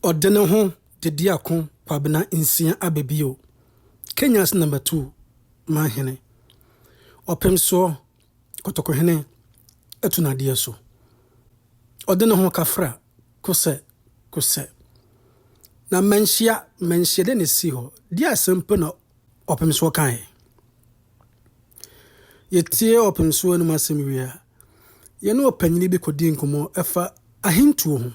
Ɔde ne ho Dediako Kwabena Nsia aba bio, Kenya's number 2 manhene, Ɔpemsoɔ Kɔtɔkɔhene atu n'adeɛ so. Ɔde ne ho Kafra Kosɛ Kosɛ. Na manhyia manhyia dɛn na ɛsii hɔ? Deɛ asɛm mpo na Ɔpemsoɔ kaeɛ? Yɛtie Ɔpemsoɔ anom asɛm wie a, yɛne ɔpanyini bi kɔdii nkɔmmɔ ɛfa ahentuo ho.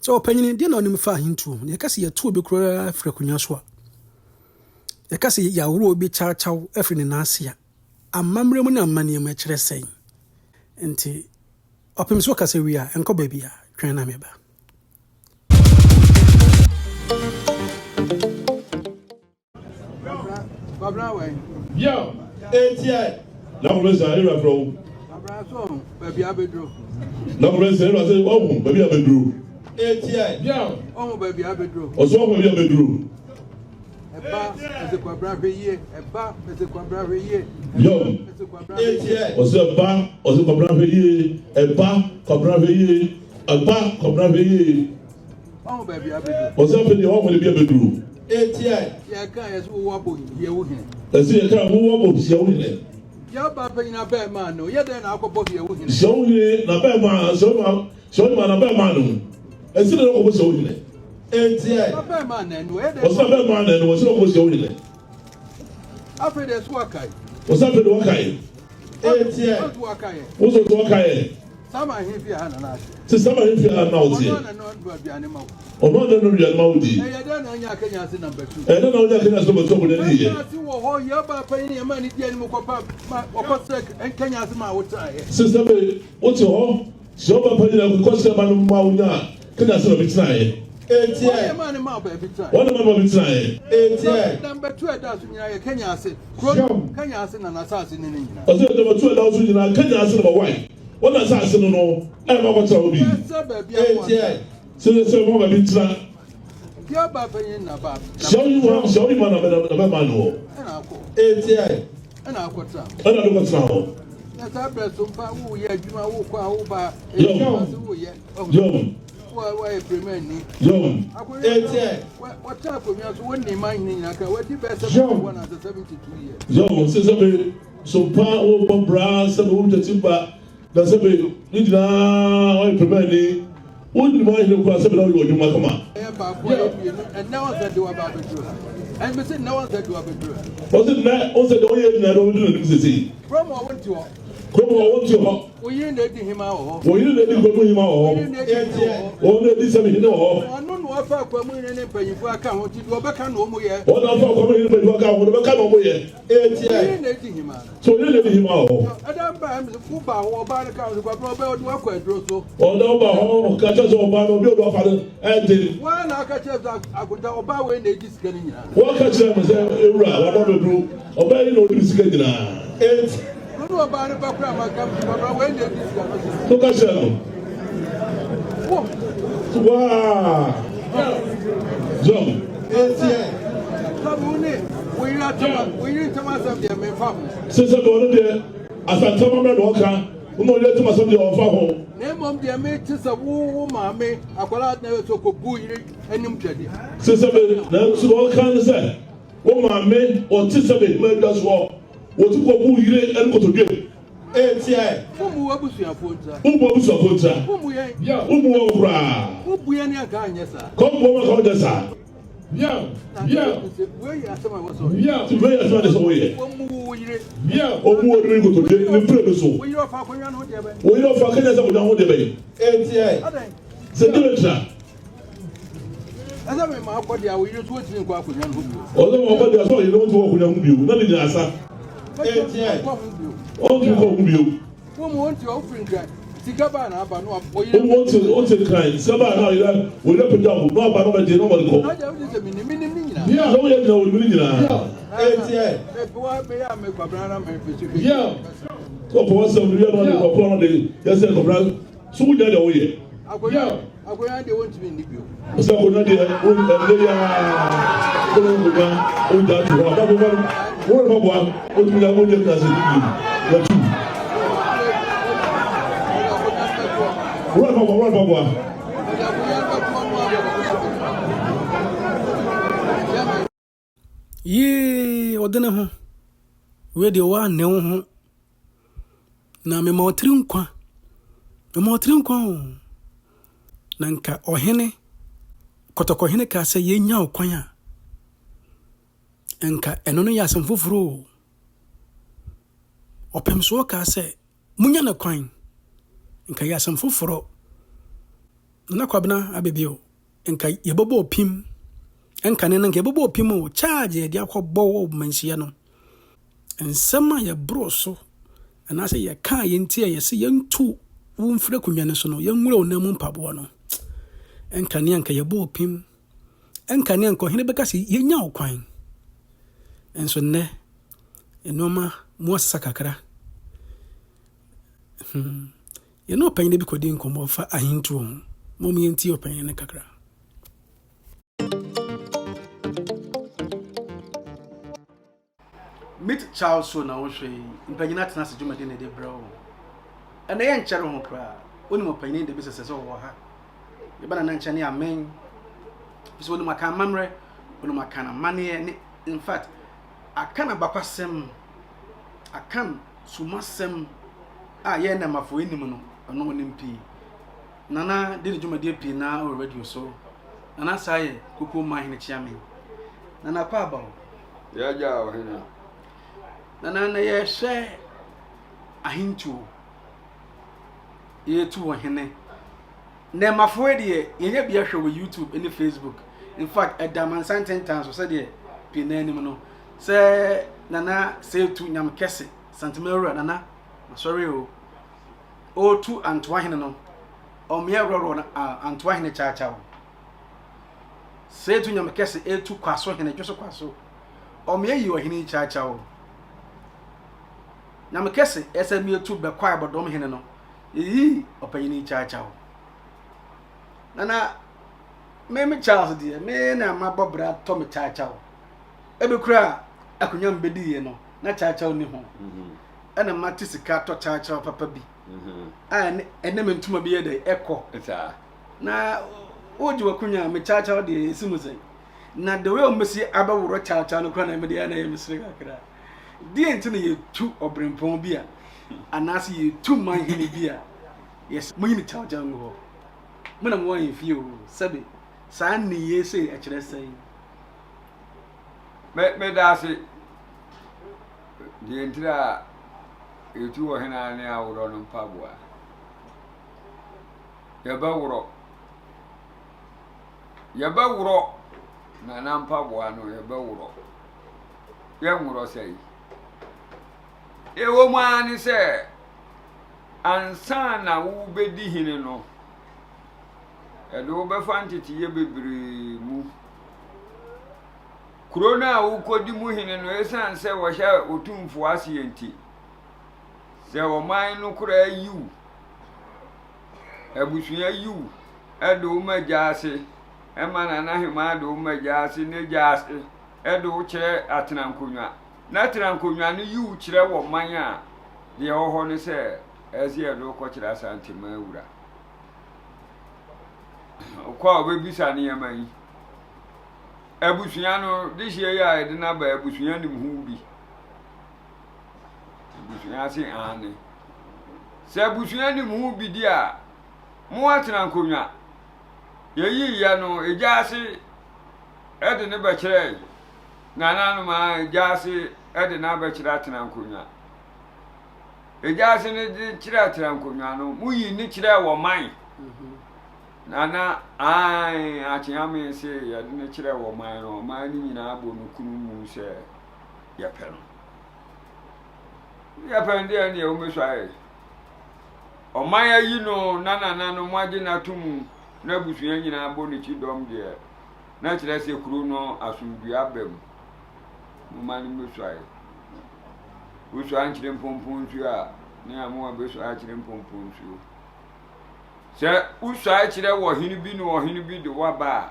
Sɛ ɔpanyini, deɛ na ɔnim fa ahentuo ho? Yɛka sɛ yɛtu obi koraa firi akonnwa so a, yɛka sɛ yɛaworɔ obi kyawkyaw afiri ne nan ase a, amammerɛ mu ne amanneɛ mu ɛkyerɛ sɛn? Nti ɔpem so ɔkasa wie a, ɛnkɔ baabi a, twɛn na meba. Yo, etiɛ. Na kɔmɛ sɛ ewura frɛ wo. Baabi abɛduro. Na kɔmɛ sɛ ewura sɛ ɔhu baabi abɛduro. Etiɛ. Yo. Ɔhu baabi abɛduro. Ɔsɛ ɔhu baabi abɛduro. Ɛba ɛsɛ kwabra hwɛ yie. Ɛba ɛsɛ kwabra hwɛ yie. Yo. Etiɛ. Ɔsɛ ɛba ɔsɛ kwabra hwɛ yie. Ɛba kwabra hwɛ yie. Ɛba kwabra hwɛ yie. Ɔhu baabi abɛduro. Ɔsɛ afei deɛ ɔhu baabi abɛduro. Etiɛ. Yɛka yɛ sɛ wowɔ abɔ hyia wo hene. Ɛsɛ yɛka wowɔ abɔ hyia wo hene. Yɛ ba panyin abɛɛmaa no yɛ dɛn na akɔbɔ hyia wo hene. Hyia wo hene na bɛɛmaa hyia wo ma hyia wo ma na bɛɛmaa no. Ɛsɛ dɛ ɔkɔbɔ hyia wo hene. Etiɛ. Abɛɛmaa na ɛno yɛ dɛn. Ɔsɛ abɛɛmaa na ɛno ɔsɛ ɔkɔbɔ hyia wo hene. Afei deɛ so wakae. Ɔsɛ afei deɛ wakae. Etiɛ. Ɔsɛ wakae. Ɔsɛ wakae. Sama ahemfie ha na na ase. Sɛ sama ahemfie ha na ɔteɛ. Ɔno na no aduane ma wo. Ɔno na no aduane ma wo di. Ɛyɛ dɛn na ɔnya Kenya ase number 2. Ɛyɛ dɛn na ɔnya Kenya ase number 2 akɔnya di yɛ. Kenya ase wɔ hɔ yɛ ɔbaa panyin yɛ maa ne di anim kɔpa ma ɔkɔ srɛ Kenya ase ma wotra yɛ. Sɛ sɛ bɛ wote hɔ sɛ ɔbaa panyin na kɔ srɛ ma no ma wonya Kenya ase na bi tena yɛ. Etie. Wɔn na ma baabi tena. Wɔn na ma baabi tena yɛ. Etie. Number 2 ɛda so nyinaa yɛ Kenya ase. Kuro Kenya ase na n'asase ne ne nyinaa. Ɔsɛ number 2 ɛda so nyinaa Kenya ase na ma wae. Wɔn na asase no no ɛma kɔtena hɔ bi. Sɛ baabi a wɔn. Sɛ sɛ wɔn baabi tena. Deɛ ɔbaa panyin na ba. Sɛ ɔyi ma sɛ ɔyi ma na bɛ na bɛ ma no hɔ. Ɛna akɔ. Etie. Ɛna akɔ tena. Ɛna de kɔ tena hɔ. Na saa bɛrɛ so mpa wo yɛ adwuma wo kɔ a wo ba. Yɔm. Wo yɛ. Yɔm. Wo yɛ piremani. Yɔm. Etie. Wɔtena akonnwa so wɔn nima nyina nyina ka wɔadi bɛyɛ 71 ase 72 years. Yɔm sɛ sɛ bɛ so mpa wo bɔ bra sɛ bɛ wo tɛti ba na sɛ bɛ ne nyinaa ɔyɛ piremani. Wo nyinaa ahene kura sɛ bɛ na ɔyɛ ɔdwuma kama. Ɛyɛ baako ɛyɛ mmienu ɛnɛ wɔn sɛ de waba abɛduru ha. Ɛnbi sɛ nnɛ wɔn sɛ de wabɛduru ha. Wɔsi nnɛ wɔn sɛ de ɔyɛ nyinaa de ɔbɛduru n'anim sese. Kurom hɔ wɔn ti hɔ. Kurom hɔ wɔn ti hɔ. Oyi na edi hima wɔ hɔ. Oyi na edi kurom hima wɔ hɔ. Oyi na edi hene wɔ hɔ. Wɔn na edi sɛbi hene wɔ hɔ. Ɔno na ɔfa akwamu hene ne mpanyinfoɔ aka ho ti deɛ ɔbɛka na wɔn yɛ. Wɔn na ɔfa akwamu hene mpanyinfoɔ aka ho deɛ ɔbɛka na wɔn yɛ. Oyi na edi hima. So oyi na edi hima wɔ hɔ. Ɛdan ba ɛmu wo ba hɔ ɔbaa no ka ho kwabena ɔbɛ ɔde wakɔ aduro so. Ɔdan ba hɔ ɔka kyerɛ sɛ ɔbaa no obi ɔde wafa no ɛden. Wɔn na aka kyerɛ sɛ akonta ɔbaa wei na edi sika no nyinaa. Wɔn ka kyerɛ me sɛ ewura wadɔ bɛduro ɔbaa yi na ɔdi sika nyinaa. Eti no ne ɔbaa no ba kura ma ka kwabena wei na edi sika no. So ka kyerɛ no. Wo. Waa. Zɔm. Eti sabu wo ne wo yere atɛm wo yere ntɛm asɛm deɛ memfa ho. Sɛ sɛ ɔno deɛ asantɛm amena na ɔka wo na ɔyere atɛm asɛm deɛ ɔmfa ho. Na mmom deɛ mete sɛ wo wo maame akwadaa na sɛ ɔkɔbu yere anim twɛdeɛ. Sɛ sɛ me nanso na ɔka ne sɛ wo maame ɔte sɛ me ma adwa soɔ wɔte kɔbu yere ɛne kotodwe. Etiɛ. Wommu w'abusuafoɔ ntira. Wommu w'abusuafoɔ ntira. Wommu yɛn. Wommu wɔn koraa. Wobu yɛn anka anyɛ saa. Kɔmbu wɔn anka ɔnyɛ saa. Wei yɛ asɛm a ɛwɔ sɛ ɔyɛ. Wei yɛ asɛm a ɛsɛ sɛ ɔyɛ. Wommu wo yere. Ɔmmu wo yere nkotodwe ne mpire no so. Wo yere ɔfa akonnwa no ho deɛ bɛn. Wo yere ɔfa akonnwa sɛ akonnwa ho deɛ bɛn. Etiɛ. Adɛn. Sɛ deɛ bɛtira. Ɛsɛ mi ma akɔ deɛ wo yere nso wɔntumi nkɔ akonnwa no ho bio. Ɔsɛ ma ɔkɔ deɛ sɛ ɔyere wɔntumi nkɔ akonnwa ho bio na ne nyinaa sa. Etiɛ. Ɔntumi nkɔ ho bio. Wo mu wɔnti ɔfiri nkran sika baa na aba no ɔyere. Wo mu wɔnti wɔnti nkran sika baa na ɔyere ɔyere pagya wo na ɔba na ɔbɛgye na ɔbɛde kɔ. Na gya wodi sɛ minim minim ne nyinaa. Na woyɛ nyinaa wɔnim ne nyinaa. Etiɛ. Mepɛ meyɛ a mekwabena na mepɛ sɛ. Ɔpɛ wɔsɛm no wia na ɔde kɔkɔɔ na ɔde yɛsɛ kɔbena. So wogya deɛ woyɛ? Akonnwa deɛ wontumi nni bio. Sɛ akonnwa deɛ ɛnɛ yi ara wone nkonnwa wogya to hɔ aba bɛba no wone fa boa wotumi nya wogya nyina sɛ ne bio yɛtu. Wura fa boa wura fa boa. Yee, ɔde ne ho. Wei deɛ woanne wo ho. Na mema wo tiri nkwa. Mema wo tiri nkwa o. Na nka ɔhene, kɔtɔkɔhene kaa sɛ yɛnya wo kwan a, nka ɛno no yɛ asɛm foforɔ o. Ɔpemsoɔ kaa sɛ munya no kwan, nka yɛ asɛm foforɔ. Nana Kwabena Abebio, nka yɛbɛbɔ opim. Nka ne no nka yɛbɛbɔ opim o, charge yɛde akɔbɔ wɔ manhyia no. Nsɛm a yɛboroo so anaasɛ yɛkaa yɛn ti a yɛse yɛntu wo mfiri akonnwa no so no, yɛnwura wo nan mu mpaboa no. Nka ne anka yɛbɔ opim. Nka ne anka ɔhene bɛka sɛ yɛnya wo kwan. Nso nnɛ, nneɛma mu asesa kakra. Hmm. Yɛne ɔpanyin bi kɔdi nkɔmmɔ fa ahentuo ho. Mom yɛntie ɔpanyin no kakra. Meet Charles Show na wohwɛ yi, mpanyin atena ase dwumadi na ɛde brɛ wo. Ɛnɛ yɛnkyɛre ho koraa, wonim ɔpanyin de bi sɛ sɛ sɛ ɔwɔ ha. Yɛba nana nkyɛn ne amen. Fi sɛ onim akan amammerɛ, onim akan amanneɛ ne in fact akan abakwasɛm, akan sumasɛm a yɛn nnɛmafo nnim no, ɔno onim pii. Nana di ne dwumadie pii naa wɔ radio so. Nana saa yɛ Kukuo Man Hene Kyeame. Nana kɔ aba o. Yɛagya ɔhene. Nana na yɛhwɛ ahentuo. Yɛtu ɔhene. Nnɛɛmafoɔ deɛ yɛnya bi ahwɛ wɔ YouTube ne Facebook. In fact ɛda amansan ntentan so sɛdeɛ pii naa nim no. Sɛ Nana Seetu Nyamekɛse Santemawura Nana masɔre o. Ɔretu Antoa hene no, ɔmmea worɔworɔ no a Antoa hene kyaakyaw. Seetu Nyamekɛse retu Kwaso hene, Dwoso Kwaso, ɔmmea yi ɔhene yi kyaakyaw. Nyamekɛse ɛsɛ mietu Bɛkwae Bɔdɔm hene no, yɛyii ɔpanyin yi kyaakyaw. Nana, me me Charles deɛ, me na mabɔ bra tɔ me kyaakyaw. Ebi koraa akonnwa mbɛdiiɛ no, na kyaakyaw ni ho. Ɛna mate sika tɔ kyaakyaw papa bi a ɛne me ntoma bi yɛ dɛ ɛkɔ. Na wogye w'akonnwa a me kyaakyaw deɛ ɛsi mu sɛn? Na the way wɔbɛsi abɛworɔ kyaakyaw no koraa na ɛmɛ deɛ na ɛyɛ mesere kakra. Deɛ nti na yɛtu ɔberempɔn bi a anaasɛ yɛtu manhene bi a yɛsɛ monyi ne kyaakyaw ngu hɔ. Mo na mowɔ ahemfie o, sɛbe saa nneyɛe sei ɛkyerɛ sɛn? Me meda ase. Deɛ ntira a yɛtu wɔ hena ne aworɔ no mpaboa. Yɛbɛworɔ. Yɛbɛworɔ nana mpaboa no yɛbɛworɔ. Yɛnworɔ sɛe. Ɛwɔ mu ara ne sɛ ansa na wobɛdi hene no, ɛde wobɛfa nteteyɛ bebree mu. Kuro no a wokɔdi mu hene no, ɛsiane sɛ wɔhyɛ otumfoɔ aseɛ nti, sɛ ɔman no koraa yi wo, abusua yi wo de wo ma gya ase, ma nana hemaa de wo ma gya ase, ne gya ase de wo kyerɛ atenankonnwa, na atenankonnwa no yi wo kyerɛ wɔ man a, deɛ ɛwɔ hɔ ne sɛ, ɛsɛ sɛ yɛde wo kɔkyerɛ Asanteman wura. Ɔkɔ a ɔbɛbisa nneɛma yi. Abusua no, dehyeɛ yi a yɛde no aba abusua nim ho bi. Abusua ase aane. Sɛ abusua nim ho bi di a, mo atena nkonnwa. Yɛyi yɛ no, egya ase de ne bɛkyerɛ nananom a egya ase de no abɛkyerɛ atena nkonnwa. Egya ase no de kyerɛ atena nkonnwa no, mo yi ne kyerɛ wɔ man. Nana, Aane, Akyeame se yɛde no kyerɛ ɔman no, ɔman no nyinaa bɔ no kunu mu sɛ yɛpɛ no. Yɛpɛ no deɛ ɛneɛ womɛsuae. Ɔman ayi no na nananom agye no ato mu na abusua nyinaa bɔ ne kyi dɔm deɛ, na kyerɛ sɛ kuro no asomdue aba mu. Momma no mmɛsuae. Wosua nkyere mpompo nsuo a, ne amoa bɛsua akyere mpompo nsuo. Sɛ wosuae kyerɛ ɔhene bi na ɔhene bi de wo aba a,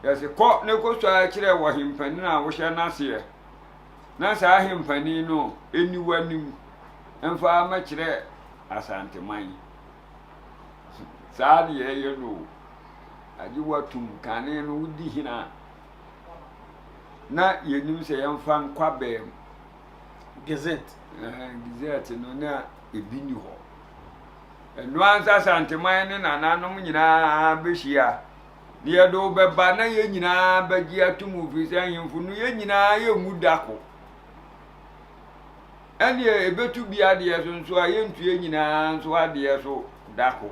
yɛse kɔ na kɔsuae kyerɛ ɔhempanin a wohyɛ n'aseɛ, na saa hempanin no nni w'anim mfa mmɛkyerɛ Asanteman. Saa ne yɛyɛ no o. Agye woatum, kane no wodi hene a. Na yɛnim sɛ yɛmfa nkɔ abɛn mu. Gazette. Gazette no na ebi ni hɔ. Ɛno ansa Asanteman ne nananom nyinaa bɛhyia na yɛde wo bɛba na yɛn nyinaa bɛgye atom firi sɛ ahemfo no yɛn nyinaa yɛnwu da ko. Ɛneɛ ɛbɛtu bi adeɛ so nso a yɛntu yɛn nyinaa nso adeɛ so da ko.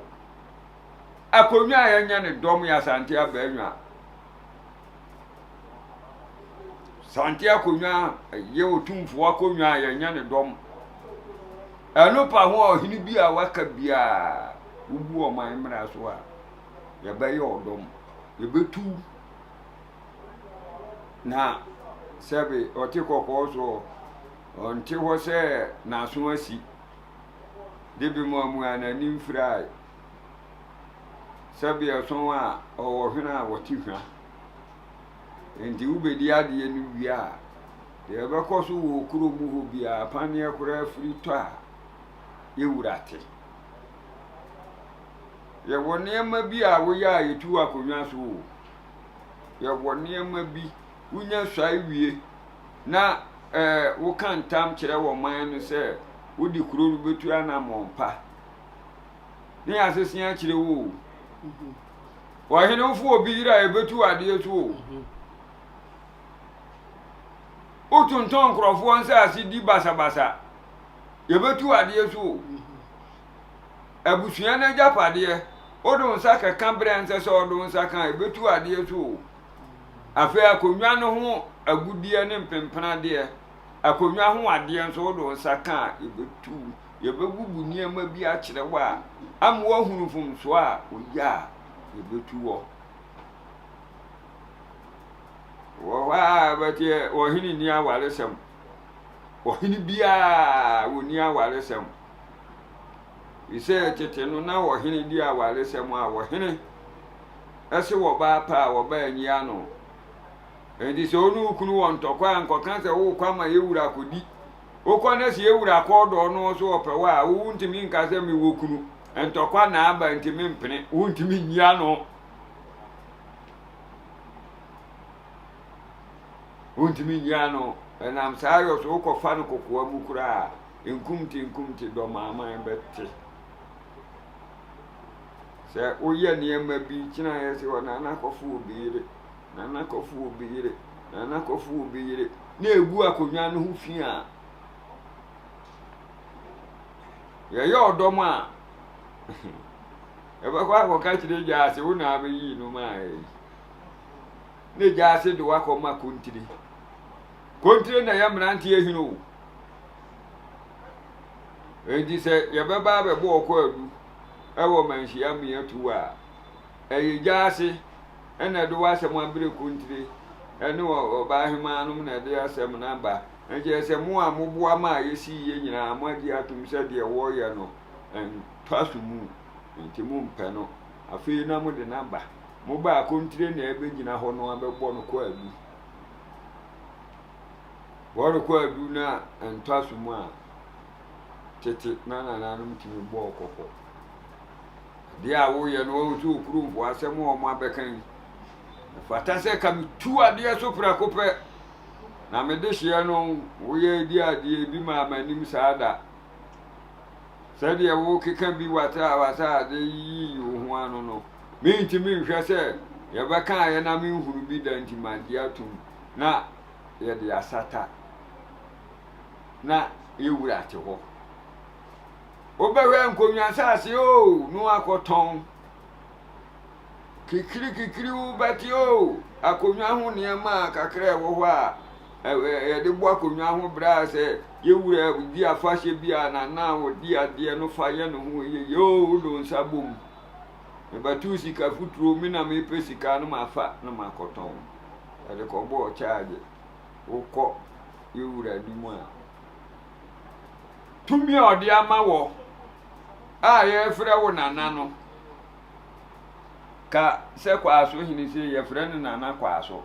Akonnwa a yɛnyɛ ne dɔm yɛ Asante Abaanwa. Sante akonnwa yɛ otumfoɔ akonnwa a yɛnyɛ ne dɔm. Ɛno pa ho a ɔhene bi a waka biara wobu ɔman mmara so a yɛbɛyɛ ɔdɔm. Yɛbɛtu na sɛbe ɔte kɔkɔɔ soɔ ɔnte hɔ sɛ n'aso asi de bi mu amu a n'ani mfirae sɛbe ɛso a ɔwɔ hwene a wɔte hwa. Enti wobɛdi adeɛ no wie a, deɛ ɛbɛkɔ so wɔ kuro mu hɔ biara, paneɛ koraa firi tɔ a, yɛwura te. Yɛwɔ nneɛma bi a woyɛ a yɛtu wɔ akonnwa so o. Yɛwɔ nneɛma bi, wonya suae wie na ɛɛ woka ntam kyerɛ wɔ man no sɛ wode kuro no bɛtu anammɔn pa. Ne yɛasese akyerɛ wo o. Ɔhene wofo obi yere a ebetu adeɛ so o. Wotontɔn nkurɔfoɔ nsaase di basabasa, yɛbɛtu adeɛ so o. Abusua no agyapadeɛ, wode wo nsa kɛka berɛ a ɛnsɛ sɛ ɔde wo nsa ka a, yɛbɛtu adeɛ so o. Afei akonnwa no ho agudeɛ ne mpempenadeɛ, akonnwa ho adeɛ nso wode wo nsa ka a, yɛbɛtu. Yɛbɛbubu nneɛma bi akyerɛ wo a, ama woahunu mfomsoɔ a woyɛ a, yɛbɛtu wɔ. Wɔ hɔ a bɛteɛ ɔhene nni awaresɛm. Ɔhene biara wɔnni awaresɛm. Sɛ tete no na ɔhene di awaresɛm a, ɔhene ɛse wɔbaa pɛ a wɔbaa nyi ano. Enti sɛ wo ne wo kunu wɔ ntɔkwa a, nkɔka sɛ wokɔ ama yɛwura akɔdi. Wokɔ na sɛ yɛwura kɔɔdɔɔ no so ɔpɛ wo a, wo wontumi nka sɛ mewɔ kunu, ntɔkwa na aba nti mempene. Wontumi nyi ano. Wontumi nyi ano. Ɛnam saa yɔ so wokɔfa no kokoa mu koraa a, nkumte nkumte dɔmaaman bɛte. Sɛ woyɛ nneɛma bi kyena yɛ sɛ ɔnana kɔfo obi yere, nana kɔfo obi yere, nana kɔfo obi yere. na egu akonnwa no ho fi a, yɛyɛ ɔdɔm a, yɛbɛkɔ akɔka kyerɛ gya ase wo na abɛyii no maa yɛ yi. Na gya ase de wakɔma kontire. Kontire na ɛyɛ mmeranteɛ hene o. Enti sɛ yɛbɛba abɛbɔ ɔkɔ adu ɛwɔ manhyia mmea tu a, ɛyɛ gya ase na ɛde w'asɛm abrɛ kontire ne ɔbaahemaa nom na ɛde asɛm no aba. Na kyerɛ sɛ mo a moboa maa yɛsii yɛ nyinaa moagye atom sɛ deɛ wɔreyɛ no ntɔ aso mu nti mompɛ no. Afei na mode no aba. Moba a kontire na ɛbɛgyina hɔ no abɛbɔ no kwaadu. Wɔre kwaadu no a ɛntɔ aso mu a, tete na nananom tumi bɔɔ kɔkɔ. Adeɛ a woyɛ no wahu sɛ okuromfoɔ asɛm a wɔn abɛka yi ɛfata sɛ ka metu adeɛ so prɛko pɛ na mede hyeɛ no woyɛ di adeɛ bi maa m'anim saa da sɛdeɛ wokeka bi wata wasa ade yiyi wo ho ano no mentumi nhwɛ sɛ yɛbɛka ayɛ na menhunu bi da nti magye atom na yɛde asata na yɛwura te hɔ Wobɛhwɛ nkonnwa asase oo na wakɔtɔn. Kikiri kikiri wobɛte oo akonnwa ho nneɛma a kakra ɛwɔ hɔ a yɛde bɔ akonnwa ho berɛ a sɛ yɛwura di afahyɛ bi a nana a ɔdi adeɛ no fa yɛ ne ho yeye oo wode wo nsa bom. Mebɛtoo sika futuro me na mepɛ sika no mafa na makɔtɔn. Yɛde kɔbɔɔ kyaagye. Wokɔ yɛwura anim a. Tumi a ɔde ama wɔ a yɛrefrɛ wo nana no, ka sɛ Kwaaso hene sei, yɛfrɛ no Nana Kwaaso.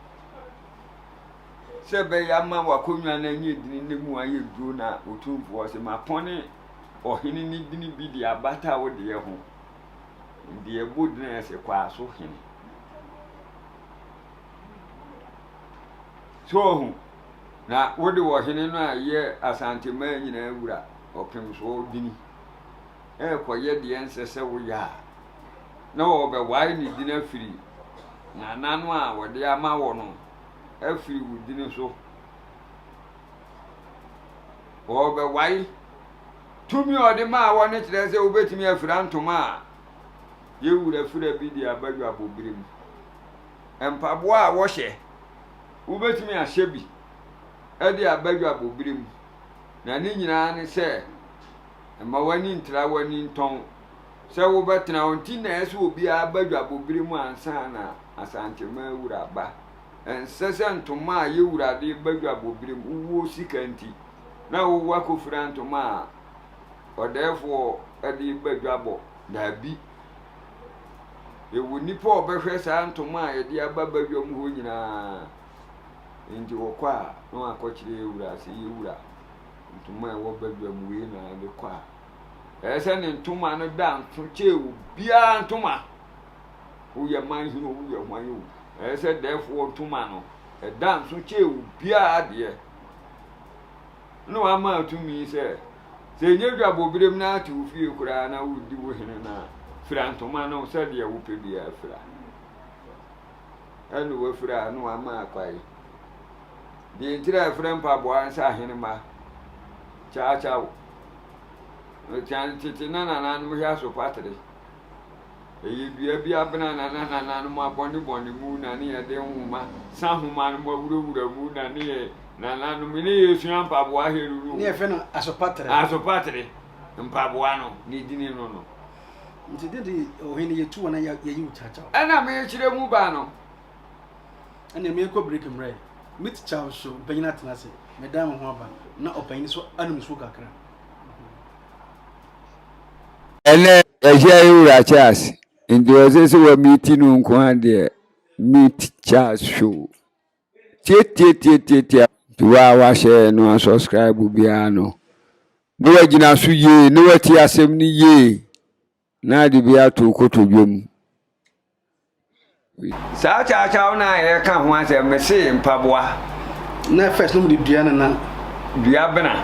Sɛ ɛbɛyɛ ama w'akonnwa no anya dini ne mu ayɛ duro na Otumfoɔ se mapɔne ɔhene ne dini bi de abata wo deɛ ho. Deɛ ɛbɔ dini a yɛse Kwaaso hene. So wahu? Na wode ɔhene no a ɛyɛ Asanteman nyinaa wura, ɔpemsoɔ dini, rekɔyɛ deɛ ɛnsɛ sɛ woyɛ a, na wɔbɛwae ne dini afiri nana no a wɔde ama wɔ no afiri wo dini so. Wɔbɛwae. Tumi a ɔde maa wɔ no kyerɛ sɛ wobɛtumi afira ntoma a yɛwura fira bi de aba dwabɔberɛ mu. Mpaboa a wɔhyɛ, wobɛtumi ahyɛ bi de aba dwabɔberɛ mu, na ne nyinaa ne sɛ mma w'ani ntra w'ani ntɔn sɛ wobɛtena hɔ nti na ɛsɛ sɛ obiara ba dwabɔberɛ mu ansa na Asanteman wura aba. Ɛnsɛ sɛ ntoma a yɛwura de ba dwabɔberɛ mu, wowɔ sika nti na wowɔ akɔfira ntoma a ɔdɛɛfoɔ de ba dwabɔ, daabi. Yɛwɔ nnipa a wɔbɛhwɛ saa ntoma a yɛde aba badwam hɔ nyinaa. Enti wɔkɔ a, na wɔakɔkyerɛ yɛn wura sɛ, yɛn wura, ntoma a ɛwɔ badwam wei na yɛde kɔ a. Ɛyɛ sɛ ne ntoma no da nso kyɛɛ obiara ntoma. Woyɛ man hene o, woyɛ hwan o, ɛyɛ sɛ dɛɛfoɔ ntoma no, ɛda nso kyɛɛ obiara deɛ. Na wama tumi sɛ, sɛ ɛnyɛ dwabɔberem na ate wo fie koraa na wodi wo hene no a, fira ntoma no sɛdeɛ wopɛ biara fira. Ɛna wafira na wama akwae. Deɛ ntira a ɛfrɛ mpaboa ne sɛ ahenemma kyaakyaw. Tete na nananom hwɛ asopatere. Ɛyɛ dua bi abena na na nananom abɔnebɔne mu na ne yɛde nwoma sa nhoma no mu awurawura mu na ne yɛ nananom ne yɛsua mpaboa hɛru no. Ne yɛfrɛ no asopatere. Asopatere mpaboa no ne dini no no. Nti de de ɔhene yɛtu wɔn na yɛyi wo kyakyaw. Ɛna mekyerɛ mu ba no. Ɛna meekɔ break mmerɛ. Me tikya nso mpanyin atena ase. Medan me ho aba na ɔpanyin nso anom nsuo kakra. Ɛnɛ yɛhyia yɛ wura Charles nti ɔsɛ sɛ wa meet no nko ara deɛ meet Charles show tietietietietie nti wa wahyɛ no asubscribe biara no na wagyina so yie na wati asɛm no yie na ade bi ato kotodwe mu. Saa kyawkyaw no a yɛreka ho asɛm, mese mpaboa. Na first no de dua no na. Dua bena.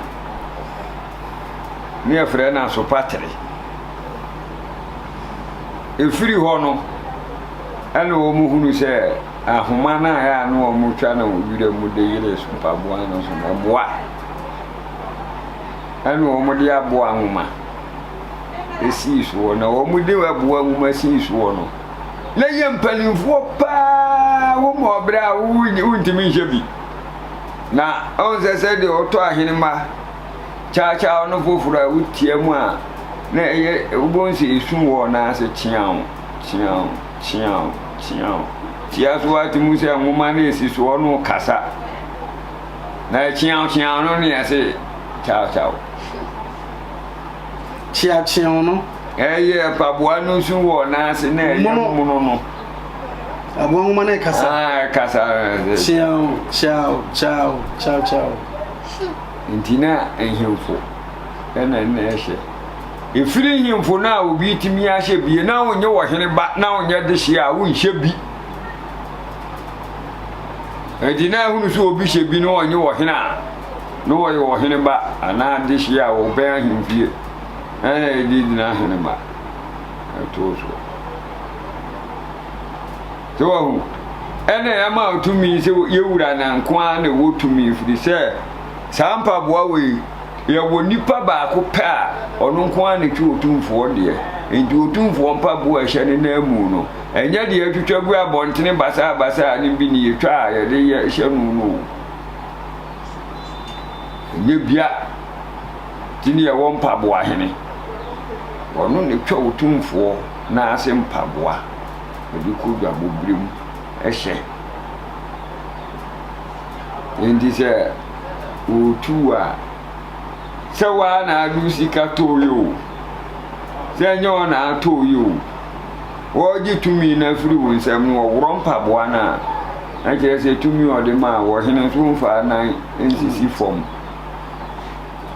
Ne yɛfrɛ no asopatere. Ɛfiri hɔ no, ɛna wɔn hunu sɛ ahoma no a ɛyɛ a na wɔtwa no wira mu de yere mpaboa no so no, ɛboa. Ɛna wɔde aboa nwoma sii soɔ. Na wɔde aboa nwoma sii soɔ no, na yɛ mpanimfoɔ paa wɔ mu ɔbrɛ a wontumi nhyɛ bi. Na ɔn sɛ sɛdeɛ ɔtɔ ahenemma kyaakyaa no foforɔ a wotia mu a na ɛyɛ wobɛhu sɛ esu wɔ nan ase kyeaw kyeaw kyeaw kyeaw tia so ate mu sɛ nwoma no esi soɔ no kasa na kyeaw kyeaw no ne ɛse kyaakyaw. Kyeakyeaw no. Ɛyɛ mpaboa no nso wɔ n'ase na ɛyɛ mono no. Aboa nwoma no ɛkasa. Ah, ɛkasa. Kyeaw, kyeaw, kyeaw, kyeaw, kyeaw. Nti na nhemfo ɛna na ɛhyɛ. Efiri nhemfo no a obi tumi ahyɛ bie na wonyɛ ɔhene ba na wonyɛ dehye a wonhyɛ bi. Enti na ahunu sɛ obi hyɛ bi na ɔnyɛ ɔhene a, na ɔyɛ ɔhene ba anaa adehyeɛ a ɔbɛn ahemfie ɛna ɛde gyina ahene ma ɛtoo soɔ. Sɛ wahu, ɛna ɛma tumi sɛ yɛwura na nko ara na ɛwɔ tumi firi sɛ saa mpaboa wei Yɛwɔ nipa baako pɛ a ɔno nko ara na ɛtwi Otumfoɔ deɛ. Enti Otumfoɔ mpaboa a ɛhyɛ ne nan mu no, ɛnyɛ deɛ atwitwa gu abɔntene basaabasaa no bi ne yɛtwa a yɛde yɛ hyɛ no no o. Ɛnyɛ bia nti ne yɛwɔ mpaboa hene. Ɔno na ɛtwa Otumfoɔ nan ase mpaboa de kɔ dwabɔberɛ mu hyɛ. Enti sɛ wɔretu wo a, sɛ wo ara na ade wo sika tɔɔ yi o, sɛ ɛnyɛ wo na atɔɔ yi o, wɔregye tumi no afiri wo nsam no, wɔworɔ mpaboa no a, na kyerɛ sɛ tumi a ɔde maa wɔ hene nso mfaa nan nsisi fam.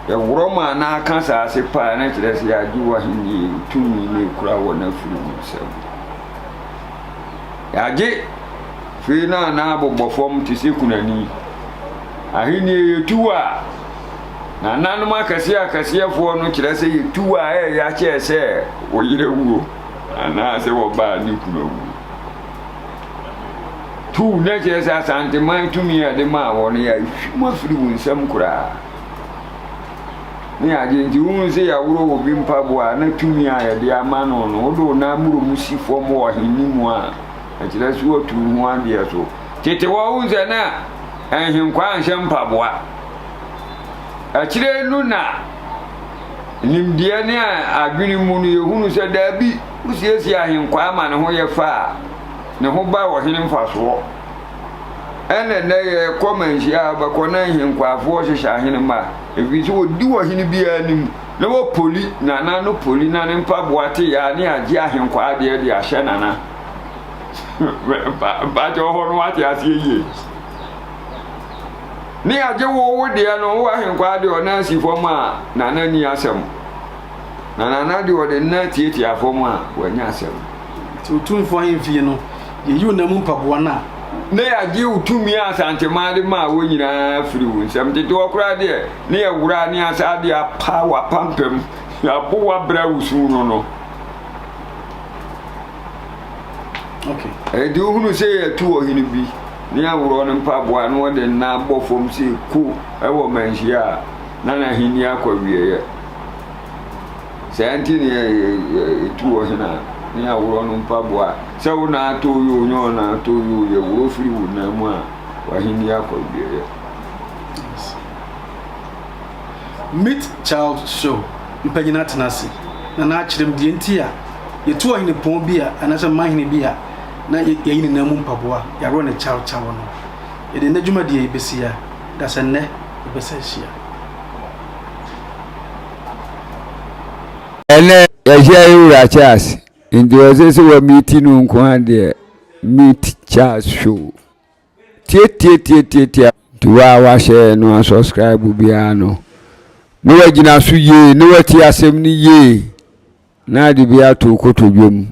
Yɛworɔ ma na aka asase paa na kyerɛ sɛ yɛagye w'ahenni tumi no ekura wɔ no afiri wo nsam. Yɛagye fei no a na abobɔ fam te sɛ kunani. Ahennie yɛtu a, nananom akɛseɛ akɛseɛfoɔ no kyerɛ sɛ yɛtu a ɛyɛ akyɛɛ sɛ wo yere awuo anaasɛ wɔbaa ne kunu awuo. Tu na kyerɛ sɛ Asanteman tumi a yɛde maa wɔn no yɛahwim afiri wo nsam koraa. Ne agye nti wohu sɛ yɛaworɔ wɔ bi mpaboa a na tumi a yɛde ama no no wode wo nan mmoro mu si fam wɔ ahenni mu a ɛkyerɛ sɛ watu ho adeɛ so. Tete hɔ wohu sɛ na nhenkwaa nhyɛ mpaboa. Akyire no na nimdeɛ ne adwene mu no yɛhunu sɛ daabi wosiesie ahenkwaa ma ne ho yɛ fɛ a ne ho ba ɔhene mfasoɔ. Ɛna nnɛ yɛkɔ manhyia a wobɛkɔ na nhenkwaafoɔ hyehyɛ ahene mma ɛfiri sɛ wɔdi ɔhene biara anim na wɔpoli nana no poli na ne mpaboa te yɛ a ne agye ahenkwaa deɛ de ahyɛ nana. Mpakyɛ hɔ no wate aseɛ yie. Ne agye wo wo deɛ no wo ahenkwaa deɛ ɔna asi fam a nana ni asɛm. Na nana deɛ ɔde nna tiatia fam a wanya asɛm. Nti Otumfoɔ ahemfie no, yɛyi wo nan mu mpaboa no a. Na yɛagye wo tumi a Asanteman de maa wo nyinaa afiri wo nsam. Tete hɔ koraa deɛ, ne yɛwora ne asa de apa w'apampam, yɛabo w'abrɛ wo su no no. Okay. Enti wohunu sɛ yɛatu ɔhene bi ne aworɔ no mpaboa na ɔde nna abɔ fam sɛ ko wɔ manhyia a, na n'ahenni akɔ awieeɛ. Saa nti ne yɛtu ɔhene a ne aworɔ no mpaboa sɛ wo na atɔ yi o nyɛ ɔna atɔ yi o yɛworɔ firi wo nan mu a w'ahenni akɔ awieeɛ. Meet Child Show mpanyin atena ase na n'akyerɛ mu deɛ nti a yɛtu ɔhene pɔn bi a anaasɛ manhene bi a na yɛyi ne nan mu mpaboa yɛaworɔ ne kyaw kyaw no. Yɛde nnɛ dwumadie yi bɛsi ha, da sɛ nnɛ yɛbɛsan ahyia. Ɛnɛ yɛahyia yɛ wura Charles nti ɔsɛ sɛ wa meet no nko ara deɛ meet Charles show tietietietietie nti wo a wahyɛ no asubscribe biara no na wagyina so yie na watie asɛm no yie na ade bi ato kotodwe mu.